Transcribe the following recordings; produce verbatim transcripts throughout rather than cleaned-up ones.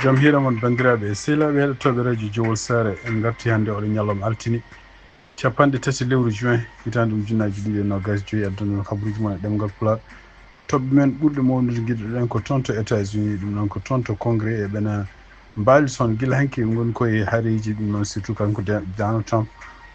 Jam hiira mon, banndiraaɓe e sehilaaɓe heɗotooɓe radio Jowol Saare. En ngarti hannde oɗo ñalawma altine, capanɗe tati lewru juin, hitaande ujunnaaji ɗiɗi e noogaas joyi, addanɗon habruuji mon e ɗemngal Pulaar. Toɓɓe men ɓurɗe mawnude ngiɗuɗen ko toon to États-Unis, ɗum noon ko toon to Congrès, e ɓena mbaali toon gila hanki ɓe ngoni koye hareeji, ɗum noon surtout kanko Da-, Donald Trump.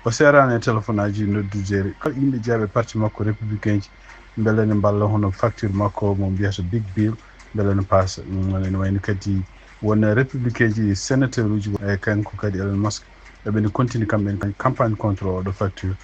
O seeraani e telefonaaji noddudeere. Yimɓe jeeyaɓe parti makko républicain ji, mbele ne mballa hono facture makko mo mbiyata Big Bill, mbele ne paasa. Ɗum noon ene wayno kadi won républicain ji sénateur uji, e kanko kadi Elon Musk, eɓe ne continue kamɓe en campagne contre oɗo facture.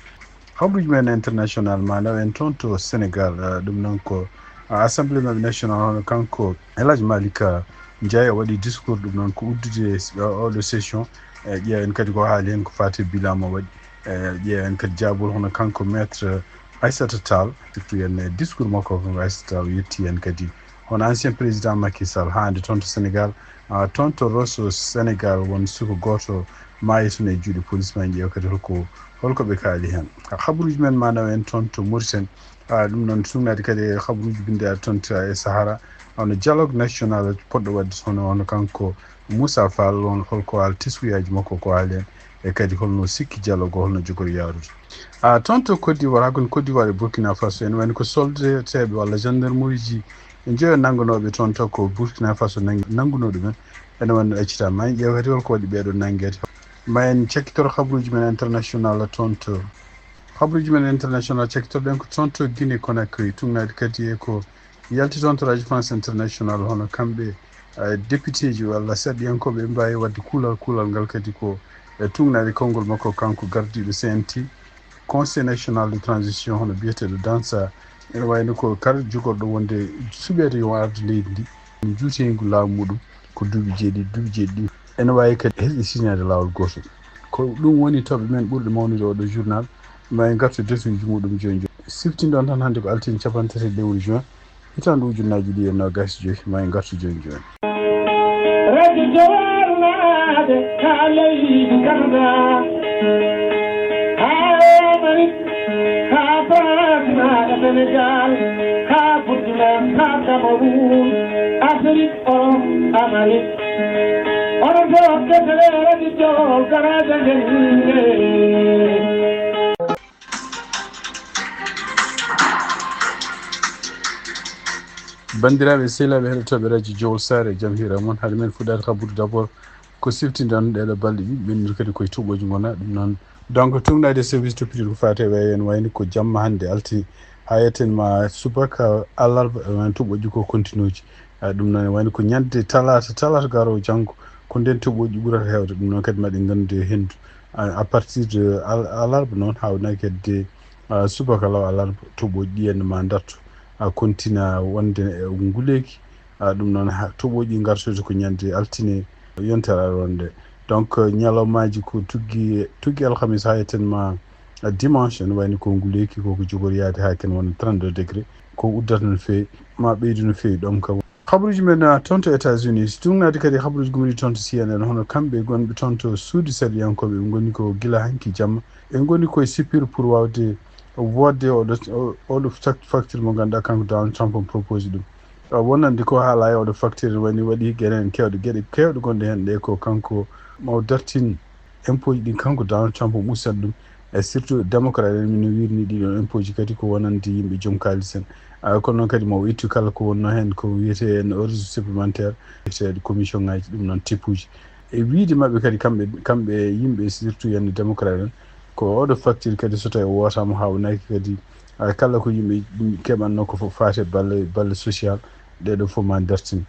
Habruuji men international ma naw en toon to Sénégal, eh, ɗum noon ko, ah, assemblée maɓɓe national hono kanko El Hadj Malick, ah, Ndiaye o waɗi discours, ɗum noon ko uddude, eh, oɗo session. Eh, ƴeewen kadi ko haali heen ko faati e bilan mo waɗi. Eh, ƴeewen kadi jaabol hono kanko maître Aïssata Tall, surtout en, eh, discours makko kanko Aïssata Tall o yetti en kadi hono ancien président Macky Sall haande toon to Sénégal, ah, toon to Rosso Sénégal won suka gooto maayi toon e juuɗe police, ma en ƴeew kadi holko, holko ɓe kaali heen. Habruuji men ma naw en toon to Mauritanie, ah, ɗum noon suŋnaade kadi e habruuji binndeeɗi toon to e Sahara, hono dialogue national poɗɗo waɗde hono, hono kanko Moussa Fall, on holko haal teskuyaaji makko ko haali heen, e kadi holno sikki dialogue o holno jogori yaarude. Ah, toon to Côte d'Ivoire, hakkunde Côte d'Ivoire e Burkina Faso, ene wayno ko soldateeɓe walla gendarmerie ji njoyo nanngunooɓe toon to ko Burkina Faso nanngi-, nanngunoo ɗumen. Ene wayno accitaama. Ma en ƴeew kadi holko waɗi ɓeeɗo nanngeede. Ma en cakkitoro habruuji men international toon to. Habruuji men international cakkitorɗen ko toon to Guinée Conakry, tuŋnaade kadi e ko yalti toon to Radio France International, hono kamɓe, eh, député ji walla seeɗiyankooɓe ɓe mbaawi waɗde kuulal, kuulal ngal kadi ko, eh, tuŋnaade konngol makko kanko gardiiɗo C N T, Conseil National de Transition, hono biyeteeɗo Dansa. Ene wayno ko kala jogorɗo wonde suɓeede yo ardu leydi ndi, juuteengu laamu muɗum ko duuɓi jeeɗiɗi, duuɓi jeeɗiɗi. Ene waawi kadi hesɗi signaade laawol gootol. Ko ɗum woni toɓɓe men ɓurɗe mawnude oɗo journal. Ma en ngartu desuuji muɗum jooni jooni. Siftinɗon tan hannde ko altine capanɗe tati lewru juin, hitaande ujunnaaji ɗiɗi e noogaas e joyi. Ma en ngartu jooni jooni. Radio Jowol naade ka leydi Canada, haa Amérique, haa France, haa Sénégal, haa Burkina, haa Cameroun, Afrique, Europe, Amérique. Onon fof kettale Radio Jowol, garaaji men. Banndiraaɓe e sehilaaɓe heɗotooɓe radio Jowol Saare, jam hiira mon. Hade men fuɗɗaade habrude d'abord ko siftinɗon ɗeeɗo balɗe ɗiɗi, ɓennude kadi koye toɓɓooji ngonaa ɗum noon. Donc, tuŋnaade service toppitooji ko faati e weeyo, ene wayno ko jamma hannde altine, haa yetten ma subaka alarba, ene wayno toɓɓooji ko kontinooji. Ah, ɗum noon ene wayno ko ñande talaata, talaata garoowo janngo, ko ndeen toɓɓooji ɓurata heewde. Ɗum noon kadi maɗen nganndu e henndu. Ah, à partir de al-, alarba noon, haa wonaa kadi, ah, subaka law alarba, toɓɓooji ɗi ene ma ndarto, ah, kontina wonde e nguleeki. Ah, ɗum noon, ha, toɓɓooji ngartoyta ko ñande altine yontere aroore nde. Donc, eh, ñalawmaaji ko tuggi, tuggi alhamis haa yetten ma, ah, dimanche, ene wayno ko nguleeki, ko ko jogori yaade haa ken wona trente-deux degré. Ko uddata no feewi, ma ɓeydu no feewi, ɗoon kam. Habruuji men, ah, toon to États-Unis, so tuŋnaade kadi habruuji gumri toon to C N N, hono kamɓe gonɓe toon to suudu seeɗiyankooɓe, ɓe ngoni ko gila hanki jamma. Ɓe ngoni koye sippir pour waawde woodde oɗo, o-, oɗo fac-, facture mo ngannduɗaa kanko Donald Trump on proposé ɗum. Ah, wonande ko haalaa e oɗo facture woni waɗi geɗe heen keewɗe, geɗe keewɗe gonɗe heen ɗe ko kanko mo dartin impôt ji ɗin, kanko Donald Trump o usat ɗum. E surtout démocrate en, mino wiirni ɗiɗon impôt ji kadi ko wonande yimɓe joom kaalis en. Ah, kono noon kadi mo ittu kala ko wonno heen ko wiyetee en ordre supplémentaire, wiyeteeɗo commission ngaji, ɗum noon tipuuji. E wiide maɓɓe kadi kamɓe, kamɓe yimɓe surtout yande démocrate en, ko oɗo facture kadi so tawi o wootaama haa wonaki kadi, ah, kala ko yimɓe keɓanno ko fof faate balle, balle social, ɗeɗo fof ma dartin.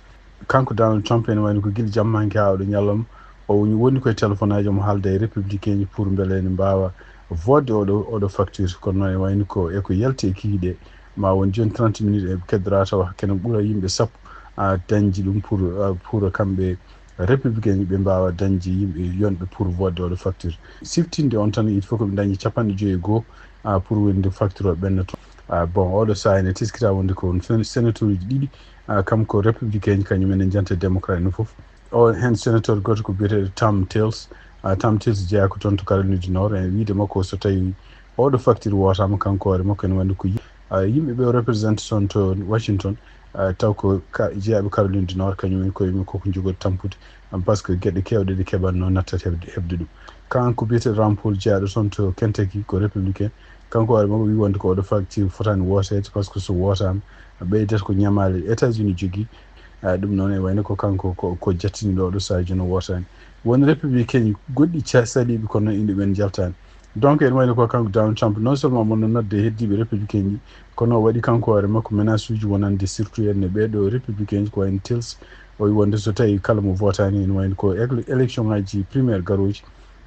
Kanko Donald Trump ene wayno ko gila jamma hanki haa oɗo ñalawma, o woni, woni koye téléphone aji omo haalda e républicain ji pour mbele ene mbaawa vote oɗo, oɗo facture. Kono noon ene wayno ko e ko yalti e kikiiɗe, ma won jooni trente minutes e keddora tawa kene ɓura yimɓe sappo, ah, dañji ɗum pour, ah, pour kamɓe républicain ji ɓe mbaawa dañde yimɓe yonɓe pour vote oɗo facture. Siftinde on tan, il faut ko ɓe dañi capanɗe joyi e goo, ah, pour wonde facture o ɓennoto. Ah, bon, oɗo sahaa ene teskita wonde ko won sen-, sénateur uji ɗiɗi, ah, kam ko républicain ji, kañum en e jante démocrate no fof. O heen sénateur gooto ko biyeteeɗo Thom Tillis. Ah, Thom Tillis jeyaa ko toon to Caroline du Nord. E wiide makko, so tawi oɗo facture wootaama, kanko hoore makko ene wonde ko yi-, ah, yimɓe ɓe o représente toon to Washington, Ah, taw ko ka, jeyaaɓe Caroline du Nord, kañum en koye mum koko njogori tampude, ah, parce que geɗe keewɗe ɗe keɓatno nattat heɓde, heɓde ɗum. Kanko biyeteeɗo Rand Paul, jeyaaɗo toon to Kentucky, ko républicain. Kanko hoore makko wi wonde ko oɗo facture fotaani wooteede, parce que so wootaama, ɓeydata ko ñamaale États-Unis jogii. Ah, ɗum noon e wayno ko kanko ko, ko jattiniiɗo oɗo sahaa jooni o wootaani. Won républicain goɗɗi ca-, saliiɓe, kono noon inɗe ɓen njaltaani. Donc ene wayno ko kanko Donald Trump, non seulement mo no nodde heddiiɓe républicain ji, kono o waɗi kanko hoore makko menace uji wonande surtout en e ɓeeɗo républicain ji ko wayno Thiels. O wi wonde so tawi kala mo votaani, ene wayno ko ele-, élection ngaji primaire garooji,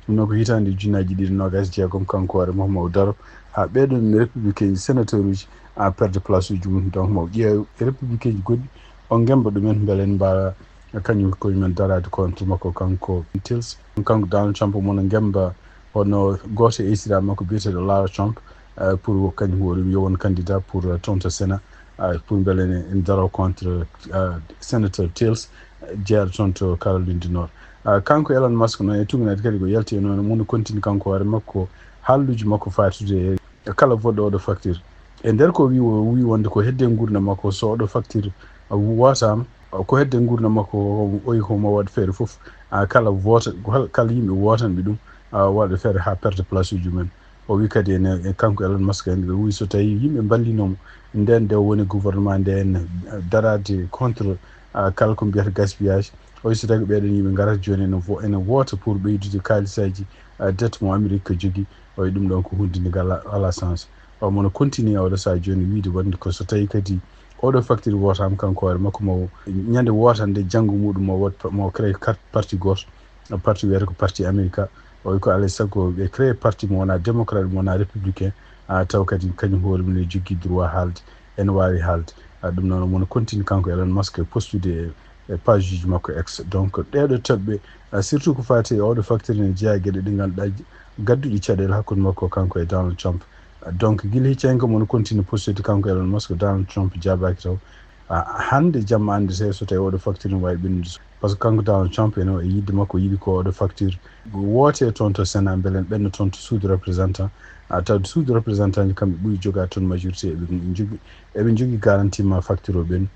ɗum noon ko hitaande ujunnaaji ɗiɗi noogaas e jeegom, kanko hoore makko mo daro haa ɓeeɗo républicain ji sénateur uji a perde place uji mum. Donc mo ƴeew républicain ji goɗɗi, o ngemba ɗumen mbele en mbaawa kañum koye men daraade contre makko kanko Thiels. Kanko Donald Trump mo no ngemba, hono gooto e esiraaɓe makko biyeteeɗo Lara Trump, eh, pour kañum hoore mum yo won candidat pour, eh, toon to Sénat, eh, pour mbele en, en daro contre, eh, sénateur Thiels, eh, jeyaaɗo toon to Caroline du Nord. Eh, kanko Elon Musk noon e tugnaade kadi ko yalti e noon, mo no continue kanko hoore makko haalluuji makko faatude e kala voɗɗo oɗo facture. E nder ko wi, o wi wonde ko hedde nguurndam makko, so oɗo facture wootaama, ko hedde nguurndam makko, o wi ko mo waɗ feere fof, a, kala voota, kal-, kala yimɓe wootanɓe ɗum, a, waɗa feere haa perde place uji mum en. O wi kadi ene, e kanko Elon Musk en, o wi so tawi yimɓe mballinomo, nden nde o woni gouvernement nde en, a, daraade contre, a, kala ko mbiyata gaspillage. O wi so tawi ko ɓeɗon yimɓe ngarata jooni ene vo-, ene voota pour ɓeydude kaalisaji, a, dette mo Amérique jogii. O wi ɗum ɗon ko hunde nde ngala, ala sens. O mo no continue oɗo sahaa jooni wiide wonde ko so tawi kadi oɗo facture wootaama, kanko hoore makko mo ñande wootande janngo muɗum mo wot-, mo crée carte parti gooto, parti wiyata ko parti America. O wi ko alaa e sago ɓe crée parti mo wona démocrate, mo wona républicain, a, taw kadi kañum hoore mum ne jogii droit haalde, ene waawi haalde. A, ɗum noon mo no continue kanko Elon Musk e postude e, e page uji makko X. Donc ɗeɗo toɓɓe, a, surtout ko faati e oɗo facture ne jeyaa geɗe ɗe ngannduɗaa gadduɗi caɗeele hakkunde makko kanko e Donald Trump. Donc gila hecci hen ko mo no continue postude kanko Elon Musk, Donald Trump jaabaaki taw. A, hannde jamma anndete so tawi oɗo facture ne waawi ɓennude. Par ce que kanko Donald Trump ene e yiɗde makko yiɗi ko oɗo facture woote toon to Sénat mbele en ɓenna toon to Suudu Représentant. A, tawde Suudu Représentant ji kamɓe ɓuri jogaade toon majorité, eɓe njogii, eɓe njogii garantie ma facture o ɓennu.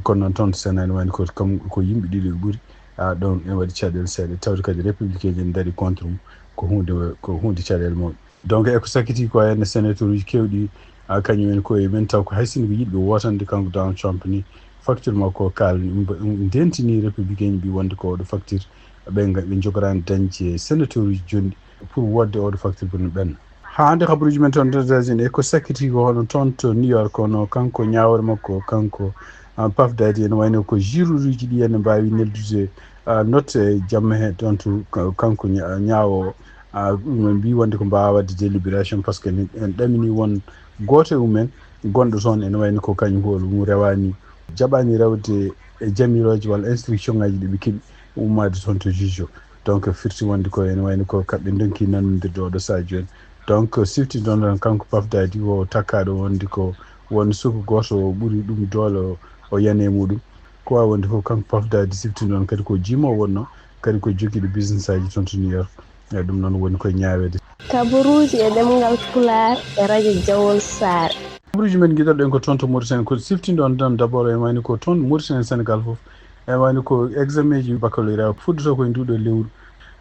Kono noon toon to Sénat ene wayno ko kam, ko yimɓe ɗiɗo ɓe ɓuri. A, ɗon ene waɗi caɗeele seeɗa. Tawde kadi républicain ji ene ndaari contre mum. Ko huunde, ko huunde caɗeele mawɗe. Donc e ko sakkiti ko heen sénateur uji keewɗi, a, kañum en koye men taw ko hay sinno ko yiɗɓe wootande kanko Donald Trump ni, facture makko o kaal, mb-, ndentini républicain mbi wonde ko oɗo facture ɓe nga-, ɓe njogoraani dañde sénateur uji jonɗi pour wootde oɗo facture pour no ɓenna. Haa hannde kabaruuji men toon to États-Unis, e ko sakkiti ko hono toon to New York, kono kanko ñaawoore makko, kanko, a, Puff Daddy, ene wayno ko juruuji ɗi ene mbaawi neldude, a, note jamma he toon to ka-, kanko ña-, ñaawoowo, a, ɗum en mbi wonde ko mbaawa waɗde délibération, par ce que en, en ɗamini won gooto e mumen gonɗo toon ene wayno ko kañum hoore mum rewaani, jaɓaani rewde e jamirooje walla instruction ngaji ɗi ɓe keɓi ummaade toon to juge o. Donc firti wonde ko ene wayno ko kamɓe ndonki nannondirde oɗo sahaa jooni. Donc sifti ɗon tan kanko Puff Daddy o takkaaɗo wonde ko won suka gooto o ɓuri ɗum doole o, o yani e muɗum. Ko waawi wonde fof kanko Puff Daddy sifti ɗon kadi ko jimoowo wonno, kadi ko jogiiɗo business aji toon to New York. Eyi, ɗum noon woni koye ñaaweede. Kabaruuji e ɗemngal Pulaar e radio Jawol Saare. Kabaruuji men ngiɗoɗen ko toon to Mauritanie, ko siftinɗon tan d'abord, ene wayno ko toon Mauritanie, Sénégal fof, ene wayno ko examen ji baccalauréat fuɗɗoto ko e nduɗo lewru.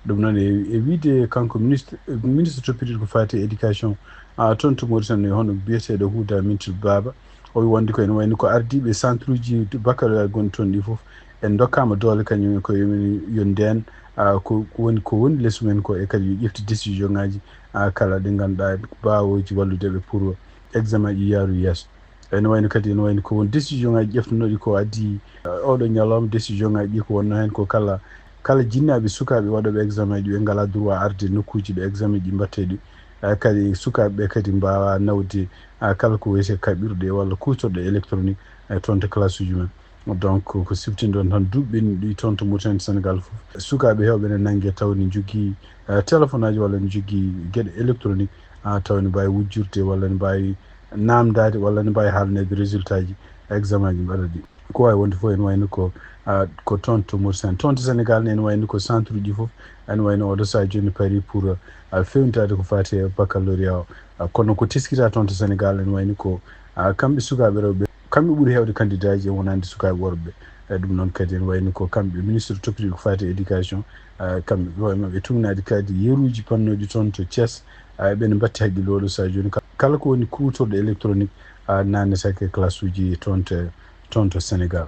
Ɗum noon e, e wiide kanko ministre, ministre toppitiiɗo ko faati e éducation, a, toon to Mauritanie, hono biyeteeɗo Houda Mintou Baba, o wi wonde ko ene wayno ko ardiiɓe centre uji baccalauréat gonɗi toon ɗi fof, en ndokkaama doole kañum en ko yo men, yo ndeen, a, ko, ko woni, ko woni les mum en ko, e kadi yo ƴeftu décision ngaji, a, kala ɗi ngannduɗaa mbaawooji wallude ɓe pour examen ji yaaru yeeso. Ene wayno kadi, ene wayno ko won décision ngaji ƴeftunooɗi ko addi, a, oɗo ñalawma, décision ngaji ɗi ko wonno heen ko kala, kala jinnaaɓe sukaaɓe waɗooɓe examen ji ɓe ngalaa droit arde nokkuuji ɗo examen ji mbaɗtee ɗi. A, kadi sukaaɓe ɓe kadi mbaawaa nawde, a, kala ko wiyetee kaɓirɗe walla kuutorɗe électronique, a, toon to classe uji mum en. Donc ko siftinɗon tan duuɓi ɓennuɗi toon to Mauritanie, Sénégal fof. Sukaaɓe heewɓe ne nannge taw ne njogii, eh, téléphone aji walla ne njogii geɗe électronique, ah, taw ne mbaawi wujjirde walla ne mbaawi naamndaade walla ne mbaawi haalneede résultat ji examen ji mbaɗa ɗi. Ko waawi wonde fof ene wayno ko, ah, ko toon to Mauritanie. Toon to Sénégal ne ene wayno ko centre uji fof ene wayno oɗo sahaa jooni paari pour, ah, feewnitaade ko faati e baccalauréat o. Ah, kono ko teskita toon to Sénégal ene wayno ko, ah, kamɓe sukaaɓe rewɓe Kamɓe ɓuri heewde kandidaaji e wonande sukaaɓe worɓe. E ɗum noon kadi ene wayni ko kamɓe ministre toppitiiɗo ko faati e éducation, ah, kamɓe ɓe wawi maɓɓe tugnaade kadi yeruuji pannooɗi toon to Thiès. Ah, ɓe ne mbatti haqqille oɗo sahaa jooni ka-, kala ko woni kuutorɗe électronique, ah, naatnetaake e classe uji toon to, toon to Sénégal.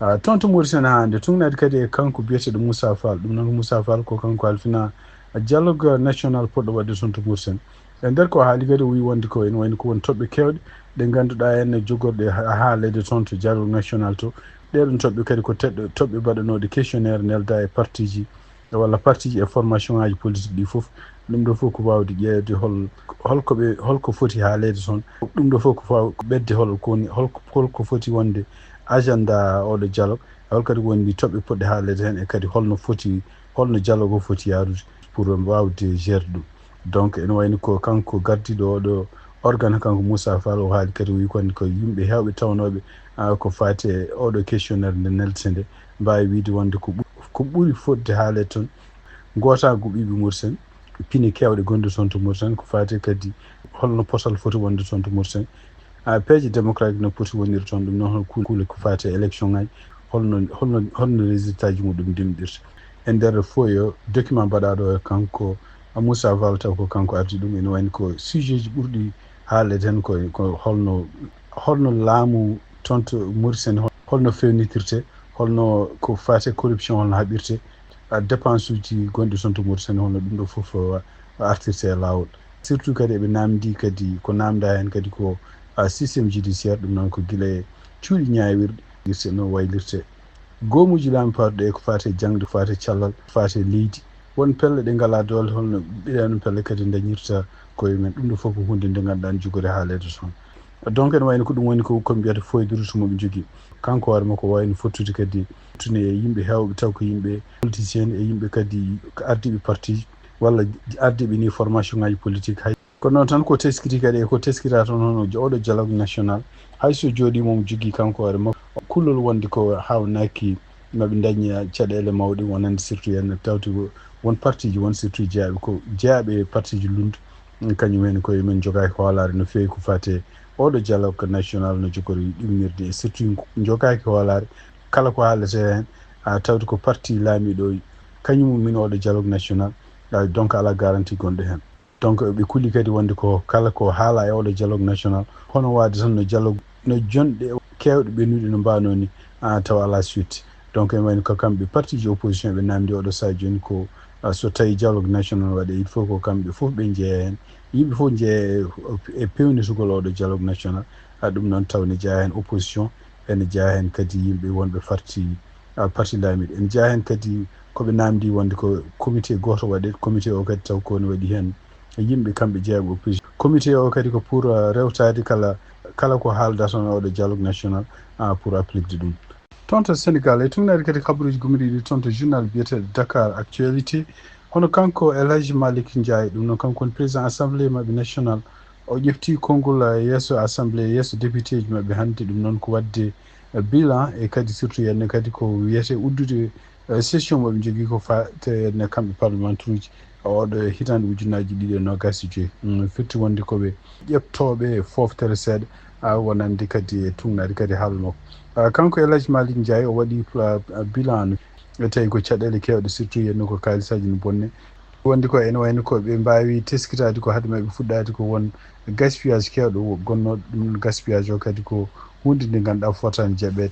Ah, toon to Mauritanie hannde tugnaade kadi e kanko biyeteeɗo Moussa Fall. Ɗum noon ko Moussa Fall ko kanko halfina dialogue national poɗɗo waɗde toon to Mauritanie. E nder ko haali kadi o wi wonde ko ene wayno ko won toɓɓe kewɗe ɗe ngannduɗaa ene jogorɗe ha-, haalede toon to dialogue national to. Ɗeɗon toɓɓe kadi ko teɗɗo-, toɓɓe mbaɗanooɗe questionnaire nelda e parti ji walla parti ji e formation ngaji politique ɗi fof. Ɗum ɗo fof ko wawde ƴeewde hol-, holko ɓe, holko foti haalede toon. Ɗum ɗo fof ko faw-, ko ɓedde hol-, ko woni hol-, holko foti wonde agenda oɗo dialogue, hol kadi ko woni toɓɓe poɗɗe haalede heen e kadi holno foti, holno dialogue o foti yaarude pour wawde gérer ɗum. Donc ene wayno ko kanko gardiiɗo oɗo organe, kanko Moussa Fall, o haali kadi, o wi kon ko yimɓe heewɓe tawnooɓe, ah, ko faati e oɗo questionnaire nde neldete nde, mbaawi wiide wonde ko ɓu-, ko ɓuri fotde haalede toon, ngootaagu ɓiɓɓe Mauritanie, pine keewɗe gonɗe toon to Mauritanie, ko faati kadi holno posal foti wonde toon to Mauritanie, ah, peeje démocratique no poti wonirde toon, ɗum noon hol kuule, kuule ko faati e élection ngaji, holno, holno, holno résultat ji muɗum ndimɗirta. E nder fof yo document mbaɗaaɗo e kanko Moussa Fall, taw ko kanko ardi ɗum, ene wayno ko sujet ji ɓurɗi haalede heen ko, ko holno, holno laamu toon to Mauritanie, hol-, holno fewnitirte, holno ko faati e corruption, holno haɓirte, a, dépense uji gonɗi toon to Mauritanie, holno ɗum ɗo fof, a, artirte e laawol. Surtout kadi eɓe namdi kadi ko namda heen kadi ko, a, système judiciaire, ɗum noon ko gila e cuuɗi ñaawirɗi, irte no waylirte. Goomuuji laamu paruɗe e ko faati e jaŋde, ko faati e callal, ko faati e leydi. Won pelle ɗe ngalaa doole, holno ɓiɗa ɗum pelle kadi dañirta koye men. Ɗum ɗo fof ko huunde nde ngannduɗaa ne jogori haaleede toon. Donc ene wayno ko ɗum woni ko, ko mbiyata feuille de route mo ɓe njogii. Kanko hoore makko wayno fottude kadi tuni e yimɓe heewɓe, taw ko yimɓe politicien e yimɓe kadi ko ardiiɓe parti walla ardiiɓe ni formation ngaji politique. Hay Kono noon tan ko teskiti kadi e ko teskita toon hono jo-, oɗo dialogue national. Hay so jooɗiima omo jogii kanko hoore makko kullol wonde ko haawnaaki maɓe ndañi caɗeele mawɗe wonande surtout en tawti ko won parti ji, won surtout jeyaaɓe ko jeyaaɓe e parti ji lundu. Kañum en koye men jogaaki hoolaare no feewi ko faati e oɗo dialogue national no jogori ɗummirde e surtout jogaaki hoolaare kala ko haalete heen, a, tawde ko parti laamiiɗo o, kañum min oɗo dialogue national, a, donc alaa garantie gonɗo heen. Donc ɓe kulli kadi wonde ko kala ko haala e oɗo dialogue national, hono waade tan no dialogue, no jonɗe keewɗe ɓennuɗe no mbaano ni, a, tawa alaa suite. Donc ene wayno ko kamɓe parti ji opposition ɓe namdi oɗo sahaa jooni ko, a, so tawi dialogue national waɗe, il faut ko kamɓe fof ɓe jeeya heen. Yimɓe fof jeeya e, e pewnitugol oɗo dialogue national. A, ɗum noon taw ne jeeya heen opposition, ene jeeya heen kadi yimɓe wonɓe parti, a, parti laamiiɗo. Ene jeeya heen kadi ko ɓe namdi wonde ko comité gooto waɗe, comité o kadi taw ko ne waɗi heen yimɓe kamɓe jeeya opposition. Comité o kadi ko pour, a, rewtaade kala, kala ko haaldata toon oɗo dialogue national, a, pour appliquede ɗum. Toon to Sénégal, e tugnaade kadi kabaruuji gummidiiɗi toon to journal biyeteeɗo Dakar Actualité, hono kanko El Hadji Malick Ndiaye, ɗum noon kanko woni président assemblée maɓɓe national, o ƴefti konngol, eh, yeeso assemblée, yeeso député ji maɓɓe hannde, ɗum noon ko waɗde, eh, bilan e kadi surtout heen kadi ko wiyetee uddude, eh, session mo ɓe njogii ko faati heen kamɓe parlementaire uji. Oɗo hitaande ujunnaaji ɗiɗi e noogaas e joy. Mm, firti wonde ko ɓe ƴettooɓe e fooftere seeɗa, a, wonande kadi e tugnaade kadi haala makko. A, kanko El Hadji Malick Ndiaye o waɗi pla-, a, bilan no, e tawi ko caɗeele keewɗe, surtout heen ko kaalisaaji no bonne. Wonde ko ene wayno ko ɓe mbaawi teskitaade ko hade maɓɓe fuɗɗaade ko won gaspillage keewɗo wo-, gonnooɗo ɗum. Gaspillage o kadi ko huunde nde ngannduɗaa fotaani jaɓeede.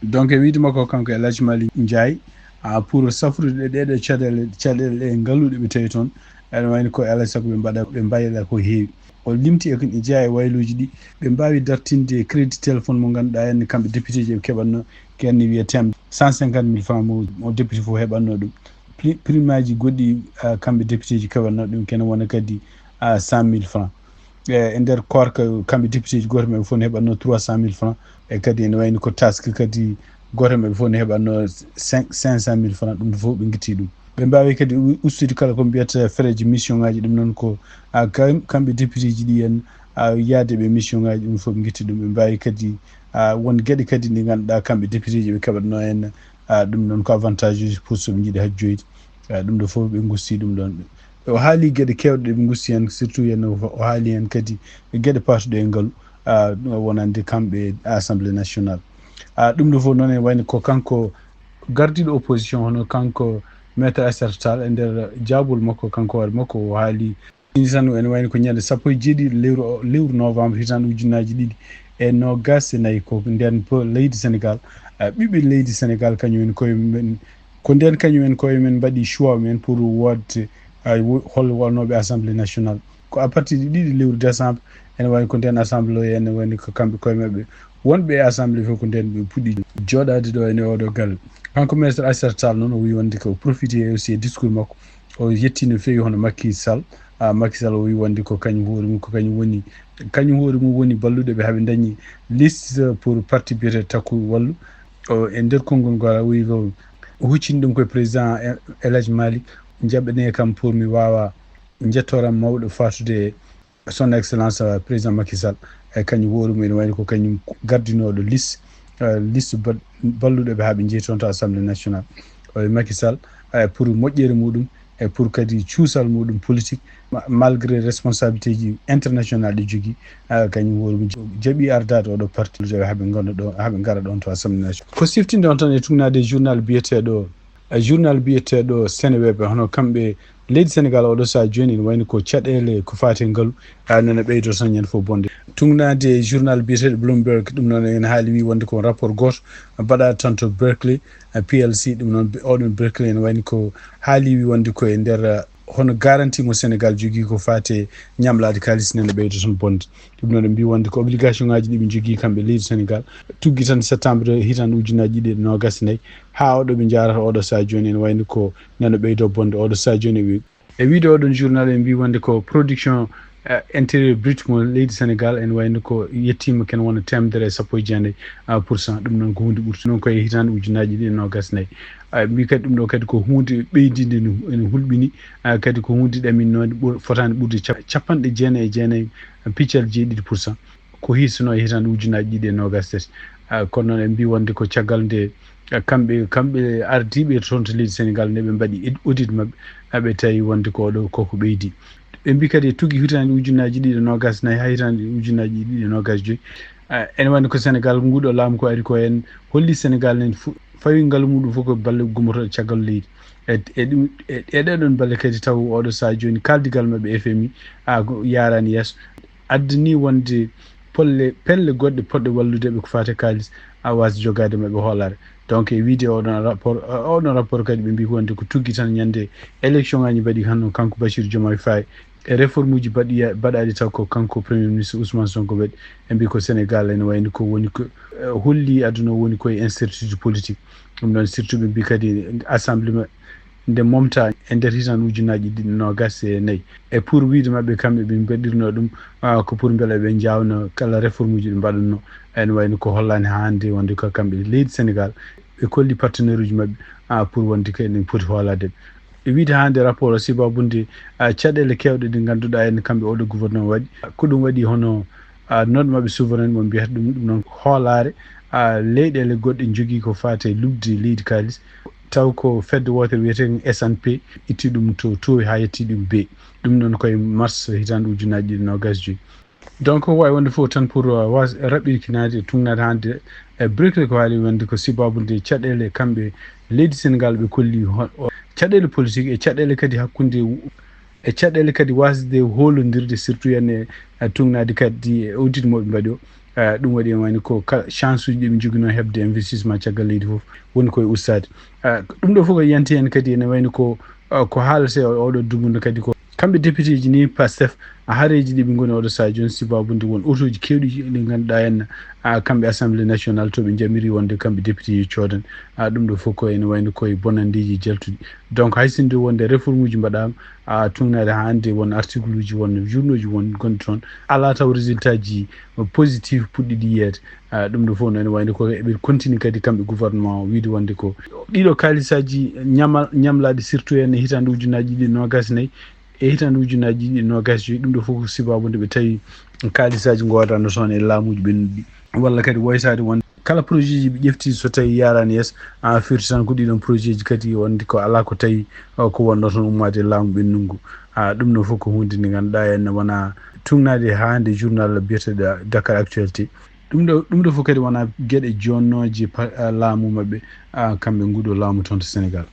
Donc e wiyde makko kanko El Hadji Malick Ndiaye, a, pour safrude ɗeɗo caɗeele, caɗeele ɗe ngaluɗe ɓe tawi toon, ene wayno ko alaa e sago ɓe mbaɗa, ɓe mbayla ko heewi. O limti e ko jeyaa e wayluuji ɗi, ɓe mbaawi dartinde crédit téléphone mo ngannduɗaa en kamɓe député ji ɓe keɓatno, ko en wiyee thème cent cinquante mille francs mo, mo député fof heɓatno ɗum. Pri-, prime aji goɗɗi, a, kamɓe député ji keɓatno ɗum, kene wona kadi, a, cent mille francs. E, e nder koorka, kamɓe député ji gooto maɓɓe fof ne heɓatno trois cent mille francs. E kadi ene wayno ko task kadi gooto maɓɓe fof ne heɓatno cinq, cinq cent mille francs. Ɗum fof ɓe ngitti ɗum. Ɓe mbaawi kadi u-, ustude kala ko mbiyata frais ji mission ngaji, ɗum noon ko, a, kam-, kamɓe député ji ɗi en, a, yaade ɓe mission ngaji, ɗum fof ɓe ngitti ɗum. Ɓe mbaawi kadi, a, won geɗe kadi ɗe ngannduɗaa kamɓe député ji ɓe keɓatno en, a, ɗum noon ko avantage uji pour so ɓe njiɗi hajjoyde. A, ɗum ɗo fof ɓe ngusti ɗum ɗoon. O haali geɗe keewɗe ɗe ɓe ngusti heen, surtout heen o, o haali heen kadi geɗe paatuɗe e ngalu. wonande kamɓe assemblée nationale. Ɗum ɗo fof noon e wayno ko kanko gardiiɗo opposition, hono kanko maître Aissata Tall, e nder jaabol makko kanko hoore makko o haali ini tan ene wayno ko ñande sappo e jeeɗiɗi lewru lewru novembre hitande ujunnaji ɗiɗi e nogas e nayi ko nden leydi Sénégal, ɓiɓɓe leydi Sénégal kañum en koye men ko nden kañum en koye men mbaɗi choix men pour wodde hol wonnoɓe assemblée nationale. Ko à partir de ɗiɗi lewru décembre ene wayno ko nden assemblée ene wayno ko kamɓe koye maɓɓe wonɓe e assemblée fof ko nden ɓe puɗɗi jooɗade ɗo ene oɗo galle. Kanko maître Aissata Tall noon o wi wonde ko profité aussi e discours makko o yetti no feewi hono Macky Sall. Macky Sall o wi wonde ko kañum hoore mum ko kañum woni kañum hoore mum woni balluɗo ɓe haɓe dañi liste pour parti biyete Takku Wallu. E nder konngol ngol o wi ko o huccini ɗum koye président El Hadj Malick, jaɓɓane kam pour mi wawa jettoram mawɗo fatude son excellence président Macky Sall. E kañum hoore mum ene wayno ko kañum gardinoɗo liste liste balluɗo ɓe haɓe jeeyi toon to assemblée nationale. O wi Macky Sall pour moƴƴere muɗum e pour kadi cuusal muɗum politique malgré responsabilité ji international ɗi jogui. Kañum hoore mum jaɓi ardade oɗo parti haɓe gona ɗo haɓe gara ɗon to assemblée nationale. Ko siftinde on tan e tugnade journal biyeteɗo journal biyeteɗo Seneweb hono kamɓe leydi Sénégal oɗo saha joni ene wayno ko caɗele ko fate ngaalu nana ɓeydo tan ñande fof bonde. Tugnade journal biyeteɗo Bloomberg ɗum noon ene haali wi wonde ko rapport goto mbaɗa tan to Berkeley P L C. Ɗum noon oɗon Berkeley ene wayno ko haali wi wonde ko e nder hono garanti mo Sénégal jogui ko fate ñamlade kalis nana ɓeydo tan bonde. Ɗum noon ɓe mbi wonde ko obligation ngaji ɗi ɓe jogui kamɓe leydi Sénégal tuggi tan septembre hitande ujunnaji ɗiɗi e nogas e nayyi ha oɗo ɓe jarata oɗo saha joni ene wayno ko nana ɓeydo bonde oɗo saha joni ɓe e wiide oɗon journal en mbi wonde ko production intérieur brut mo leydi Sénégal ene wayno ko yettima ken wona temedere e sappo e jeenayi pour cent. Ɗum noon ko hunde ɓurti noon koye hitande ujunnaji ɗiɗi e nogas e nayyi. Mbi kadi ɗum ɗo kadi ko hunde ɓeydinde ene hulɓini kadi ko hunde ɗaminnoonde fotande ɓurde capanɗe jeenayi e jeenayi piccal jeeɗiɗi pour cent ko hisno e hitande ujunnaji ɗiɗi e nogas tati. Kono noon en mbi wonde ko caggal nde kamɓe kamɓe ardiɓe toon to leydi Sénégal nde ɓe mbaɗi audit maɓɓe ɓe tawi wonde ko oɗo koko ɓeydi. Ɓe mbi kadi e tuggi hitande ujunnaji ɗiɗi e nogas nayyi ha hitande ujunnaji ɗiɗi e nogas joyyi ene wayno ko Sénégal nguɗo laamu ko ari ko en holli Sénégal nen fawi ngaalu muɗum fof ko balle gummotoɗe caggal leydi. E ɗum e ɗeɗon balle kadi taw oɗo saha joni kaldigal mabɓe F M I a yarani yeeso addani wonde polle pelle goɗɗe poɗɗe wallude ɓe ko fate kalis a wasa jogade maɓɓe hoolare. Donc e wiide oɗon rapport oɗon rapport kadi ɓe mbi wonde ko tuggi tan ñande élection ngaji mbaɗi hano kanko Bassirou Diomaye Faye e réforme uji mbaɗi mbaɗaɗi taw ko kanko premier ministre Ousmane Sonko mbaɗi. Ɓe mbi ko Sénégal ene wayni ko woni ko holli aduna woni koye incertitude politique. Ɗum noon surtout ɓe mbi kadi assemblée nde momta e nder hitan ujunnaji ɗiɗi nogas e nayyi e pour wiide maɓɓe kamɓe ɓe mbaɗirno ɗum ko pour beele ɓe jawna kala réforme uji ɗi mbaɗanno. Ene wayno ko hollani hande wonde ko kamɓe leydi Sénégal ɓe kolli partenaire uji maɓɓe pour wonde ko enen poti hooladeɓe. E wiide hande rapport o sibabunde caɗele kewɗe ɗe ganduɗa en kamɓe oɗo gouvernement waɗi ko ɗum waɗi hono note maɓɓe souverain mo mbiyata ɗum ɗum noon hoolare leyɗele goɗɗe jogui ko fate lubde leydi kalis taw ko fedde wotere wiyetede S N P itti ɗum to towi ha yetti ɗum be ɗum noon koye mars hitande ujunnaji ɗiɗi nogas joyyi. Donc wawi wonde fof tan pour was raɓɓinkinade tugnade hande e brikle ko haali wonde ko sibabunde caɗele kamɓe leydi Sénégal ɓe kolli caɗele politique e caɗele kadi hakkude e caɗele kadi wasde holodirde surtout ene tugnade kadi e audit moɓe mbaɗi o. Ɗum waɗi en wayni ko kala chance uji ɗiɓe joguino hebde investissement caggal leydi foof woni koye ustade. Ɗum ɗo foof ko yanti hen kadi ene wayni ko ko haalate oɗo dumunde kadi ko kamɓe député ji ni Pastef a hareji ɗiɓe goni oɗo saha joni sibabunde won auto ji kewɗi ɗi ganduɗa henna kamɓe assemblée nationale to ɓe jamiri wonde kamɓe député ji codan. Ɗum ɗo foof ko ene wayni koye bonandeji jaltuɗi. Donc hay sinde wonde réforme uji mbaɗama a tugnade hande won article uji won journaux ji won gonɗi toon ala taw résultat ji positif puɗɗiɗi yeede. Ɗum ɗo fof noon wayde ko eɓe continue kadi kamɓe gouvernement o wiide wonde ko ɗiɗo kalisaji ñamal ñamlaɗi surtout en e hitande ujunnaji ɗiɗi nogas nayyi e hitande ujunnaji ɗiɗi nogas joyyi. Ɗum ɗo fof ko sibabu nde ɓe tawi kalisaji godanno toon e laamuji ɓennuɗi walla kadi woytade wonde Kala projet ji ɓe ƴefti, so tawi yaarani yeeso, a firti tan ko ɗiɗon projet ji kadi wonde ko alaa ko tawi, o, ko wonno toon ummaade e laamu ɓennungu. A, ɗum ɗo fof ko huunde nde ngannduɗaa en wona tugnaade haa nde journal biyeteeɗo Dakar Actualité. Ɗum ɗo, ɗum ɗo fof kadi wona geɗe jonnooje pa-, a, laamu maɓɓe, a, kamɓe nguɗo laamu toon to Sénégal.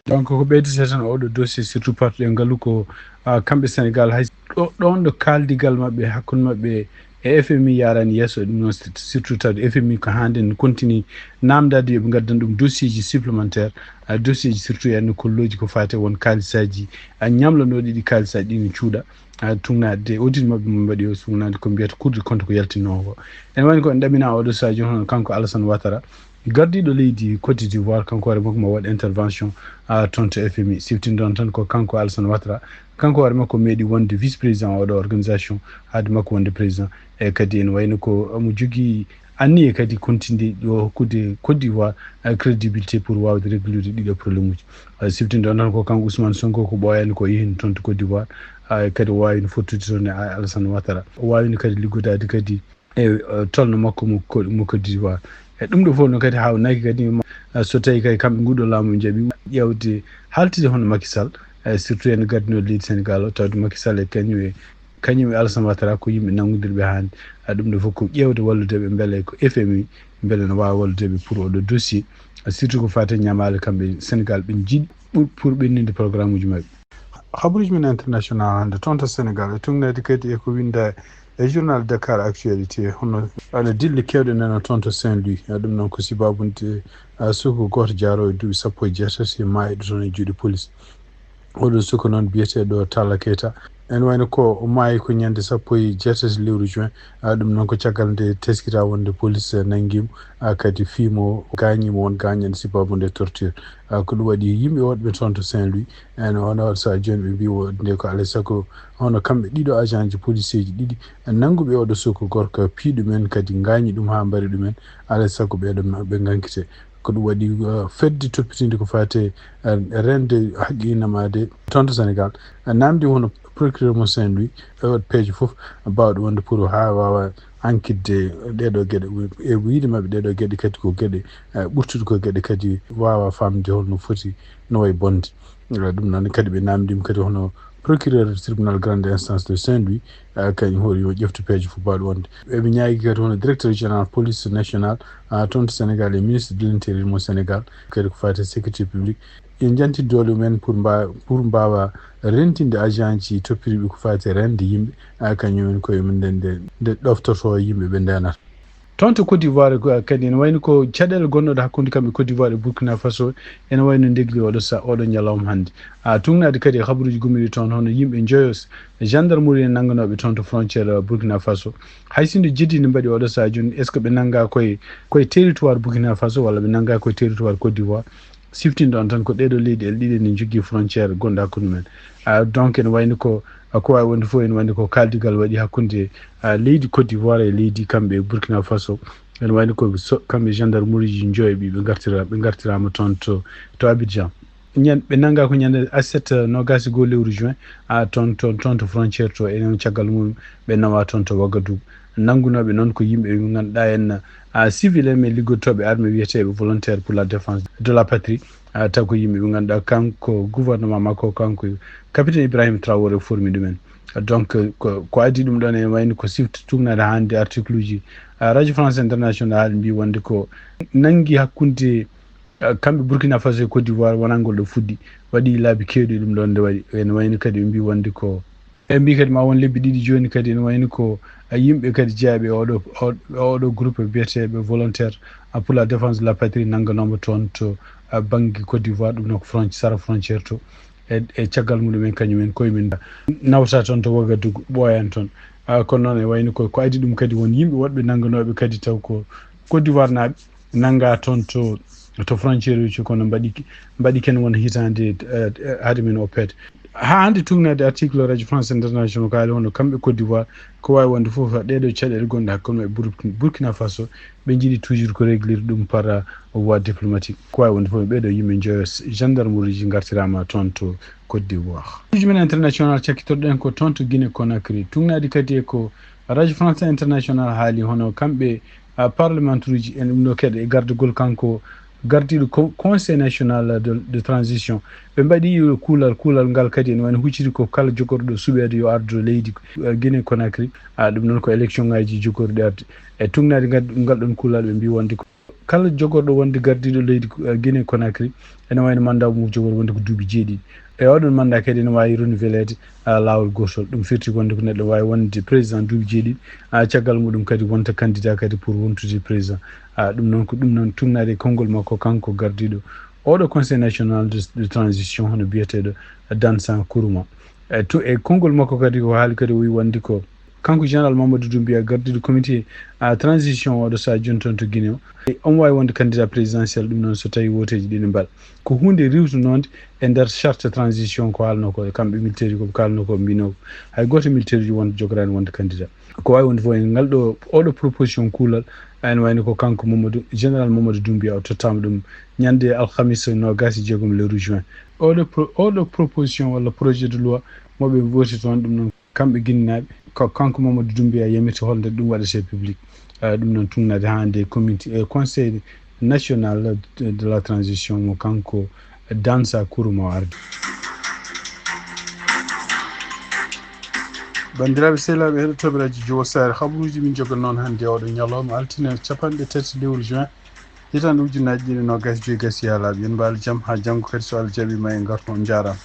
Donc, ko ɓeydata tan oɗo dossier, surtout partuɗe ngalu ko, a, kamɓe Sénégal, hay ɗo-, ɗoon ɗo kaaldigal maɓɓe, hakkunde maɓɓe e F M I yaarani yeeso, ɗum noon, surtout tawde F M I ko haa nden continue namdaade yo ɓe ngaddan ɗum dossier ji supplémentaire, a, dossier ji surtout e kolloji ko faati e won kaalisaaji, a, ñamlanooɗi ɗi kaalisaaji ɗi no cuuɗa, a, tugnaade audit maɓɓe mo mbaɗi o, tugnaade ko mbiyata Cour des comptes ko yaltinoo ko. Ene wayno ko en ɗaminaa oɗo sahaa jooni hono kanko Alassane Ouattara, gardiiɗo leydi Côte d'Ivoire, kanko hoore makko ma waɗ intervention, a, toon to F M I. Siftinɗon tan ko kanko Alassane Ouattara, kanko hoore makko meeɗi wonde vice président oɗo organisation, haade makko wonde président. E kadi ene wayno ko omo jogii anniye kadi continue ɗo hokkude Côte d'Ivoire, a, crédibilité pour waawde réglude ɗiɗo problème uji. A, siftinɗon tan ko kanko Ousmane Sonko ko ɓooyaani ko yehin toon to Côte d'Ivoire, a, kadi o waawi no fottude toon e Alassane Ouattara. O waawi no kadi liggodaade kadi e, eh, tolno makko mo ko-, mo Côte d'Ivoire. E ɗum ɗo fof noon kadi haawnaki kadi ma, eh, so tawi kadi kamɓe nguɗo laamu njaɓi ƴeewde haaltide hono Macky Sall, eh, surtout en gardinooɗo leydi Sénégal o, tawde Macky Sall e kañum e, kañum e Alassane Ouattara ko yimɓe nanngodirɓe hannde. Eh, ɗum ɗo fof ko ƴeewde wallude ɓe mbele ko F M I, mbele no waawa wallude ɓe pour oɗo dossier, eh, surtout ko faati e ñamaale kamɓe Sénégal ɓe njiɗi ɓur-, pour ɓenninde programme uji maɓɓe. Habaruuji men international hannde toon to Sénégal e tugnaade kadi e ko winnda e journal Dakar Actualité, hono ana dille keewɗe nana toon to Saint-Louis. A, ɗum noon ko sibaabude, a, suka gooto jaaroowo e duuɓi sappo e jeetati e maayɗo toon e juuɗe police. Oɗo suka noon biyeteeɗo Talla Keita. Ene wayno ko o maayi ko ñande sappo e jeetati lewru juin. A, ɗum noon ko caggal nde teskiraa wonde police nanngii mo, a, kadi fii mo, gaañii mo won gaañal sibaabu nde torture. A, ko ɗum waɗi yimɓe woɗɓe toon to Saint-Louis, ene hono so a jooni ɓe mbii wonde ko alaa e sago hono kamɓe ɗiɗo agent ji policier ji ɗiɗi nannguɓe oɗo suka gorko pii ɗumen kadi ngaañi ɗum haa mbari ɗumen, alaa e sago ɓeeɗo ma-, ɓe ngankite. Ko ɗum waɗi, uh, fedde toppitinde ko faati e, uh, rende haqqinamaade toon to Sénégal, uh, namdi hono procureur mo Saint-Louis, e waɗ peeje fof baawɗe wonde pour haa waawa ankitde ɗeeɗo geɗe, e wiyde maɓɓe ɗeeɗo geɗe kadi ko geɗe, uh, ɓurtuɗe ko geɗe kadi waawa faamde holno foti no wayi bonde. Uh, ɗum noon kadi ɓe namdima kadi hono procureur tribunal grande instance de Saint-Louis, uh, kañum hoore yo ƴeftu peeje fof baawɗe wonde. Eɓe ñaagi kadi hono directeur général police nationale, uh, toon to Sénégal e ministre de l'intérieur mo Sénégal, kadi ko faati e sécurité publique. Yo njantin doole mumen pour mba-, pour mbaawa rentinde agent ji toppiriiɓe ko faati e rende yimɓe, a, kañum en koye mum nde, nde, nde ɗoftotoo yimɓe ɓe ndeenata. Toon to Côte d'Ivoire ko, a, kadi ene wayno ko caɗeele gonnoɗe hakkunde kamɓe Côte d'Ivoire e Burkina Faso, ene wayno ndegli oɗo sa-, oɗo ñalawma hannde. A, tugnaade kadi e habaruuji gummiiɗi toon, hono yimɓe njoyo s-, gendarmerie en nannganooɓe toon to frontière, a, Burkina Faso. Hay sinno jeddi nde mbaɗi oɗo sahaa jooni, est-ce que ɓe nanngaa koye, koye territoire Burkina Faso walla ɓe nanngaa koye territoire Côte d'Ivoire? Siftinɗon tan ko ɗeeɗo leydi ɗiɗi ne njogii frontière gonɗo hakkunde men. Ah, donc ene wayni ko, ah, ko waawi wonde fof ene wayni ko kaaldigal waɗi hakkunde, ah, leydi Côte d'Ivoire e leydi kamɓe Burkina Faso. Ene wayni ko so-, kamɓe gendarmerie ji njoyo ɓe, ɓe ngartira-, ɓe ngartiraama toon to, to Abidjan. Ñan-, ɓe nanngaa ko ñande aset, ah, noogaas e goo lewru juin, ah, toon, toon, toon to frontière to, enen caggal mum ɓe nawaa toon to Ouagadougou. Nanngunooɓe noon ko yimɓe ɓe ngannduɗaa en, ah, civil en, mais liggotooɓe armée wiyeteeɓe volontaire pour la défense de la patrie. Ah, taw ko yimɓe ɓe ngannduɗaa kanko gouvernement makko, kanko capitaine Ibrahim Traoré formi ɗumen. Ah, donc, ko, ko adii ɗum ɗoon ene wayni ko sifti tugnaade hannde article uji. Ah, Radio France Internationale mbii wonde ko nanngi hakkunde, ah, kamɓe Burkina Faso e Côte d'Ivoire wonangol ɗo fuɗɗi. Waɗi laabi keewɗi ɗum ɗoon nde waɗi. Ene wayni kadi ɓe mbii wonde ko Ɓe mbii kadi ma won lebbi ɗiɗi jooni kadi ene wayni ko, a, yimɓe kadi jeyaaɓe e oɗo, o-, oɗo groupe biyeteeɓe volontaire, a, pour la défense de la patrie nannganooma toon to, a, bannge Côte d'Ivoire, ɗum noon ko fronti-, sara frontière to. E, e caggal mumen kañumen koye men nawta toon to Ouagadougou, ɓooyan toon. A, kono noon e wayni ko, ko adii ɗum kadi won yimɓe woɗɓe nannganooɓe kadi taw ko Côte d'Ivoire naaɓe. Nanngaa toon to, to frontière uji, kono mbaɗi, mbaɗi ken won hitaande, eh, eh, hade men oppeede. Haa hannde tugnaade article Radio France International ko haali hono kamɓe Côte d'Ivoire, ko waawi wonde fof ɗeeɗo caɗeele gonɗe hakkunde maɓɓe Bur-, Burkina Faso, ɓe njiɗi toujours ko réglir ɗum par, eh, voie diplomatique. Ko waawi wonde fof ɓeeɗo yimɓe njoyo s-, gendarmerie ji ngartiraama toon to Côte d'Ivoire. Habaruuji men international cakkitoɗen ko toon to Guinée Conakry. Tugnaade kadi e ko Radio France International haali hono kamɓe parlementaire uji en, ɗum ɗo kadi e gardagol kanko gardiiɗo Conseil national de transition. Ɓe mbaɗi kuulal, kuulal ngal kadi ene wayno hucciti ko kala jogorɗo suɓeede yo ardo leydi Guinée Conakry. Ɗum noon ko élection ngaji jogorɗi arde. E tugnaade ngal ɗon kuulal, ɓe mbi wonde ko kala jogorɗo wonde gardiiɗo leydi Guinée Conakry ene wayno mandat mum jogorɗo wonde ko duuɓi jeeɗiɗi. E oɗon mandat kadi ene wawi renouveleede laawol gotol. Ɗum firti wonde ko neɗɗo wawi wonde président duuɓi jeeɗiɗi, caggal muɗum kadi wonta candidat kadi pour wontude président. Ɗum noon ko ɗum noon tugnaade e konngol makko kanko gardiiɗo oɗo Conseil national de transition, hono biyeteeɗo Dansa Kourouma. E to e konngol makko kadi ko haali kadi o wi wonde ko kanko général Mamadou Doumbouya gardiiɗo comité transition oɗo saha joni toon to Guinée o, on wawi wonde candidat présidentiel. Ɗum noon so tawi woteji ɗi ne mbaɗa, ko hunde riwtonode e nder charte transition ko haalno ko e kamɓe militaire ko kalno ko mbino hay goto militaire ji wonde jogorani wonde candidat. Ko wawi wonde fof en ngal ɗo oɗo proposition kuulal, ene wayno ko kanko Mamadou, général Mamadou Doumbouya o tottama ɗum ñande alhamis nogas e jeegom lewru juin. Oɗo oɗo proposition walla projet de loi moɓe voti toon, ɗum noon kamɓe Guinéeɓe, ko kanko Mamadou Doumbouya yamiri holnde ɗum waɗete public. Ɗum noon tugnaade hannde comité e Conseil national de la transition mo kanko Dansa Kourouma o ardi. Banndiraaɓe sehilaaɓe heɗotooɓe radio Jowo Saare, habaruuji min jogal noon hannde oɗo ñalawma altine capanɗe tati lewru juin hitaande ujunnaji ɗiɗi nogas joyi gasi haa laaɓi. En mbaali jam haa janngo kadi so Allah jaɓiima en ngarto. On njaaraama.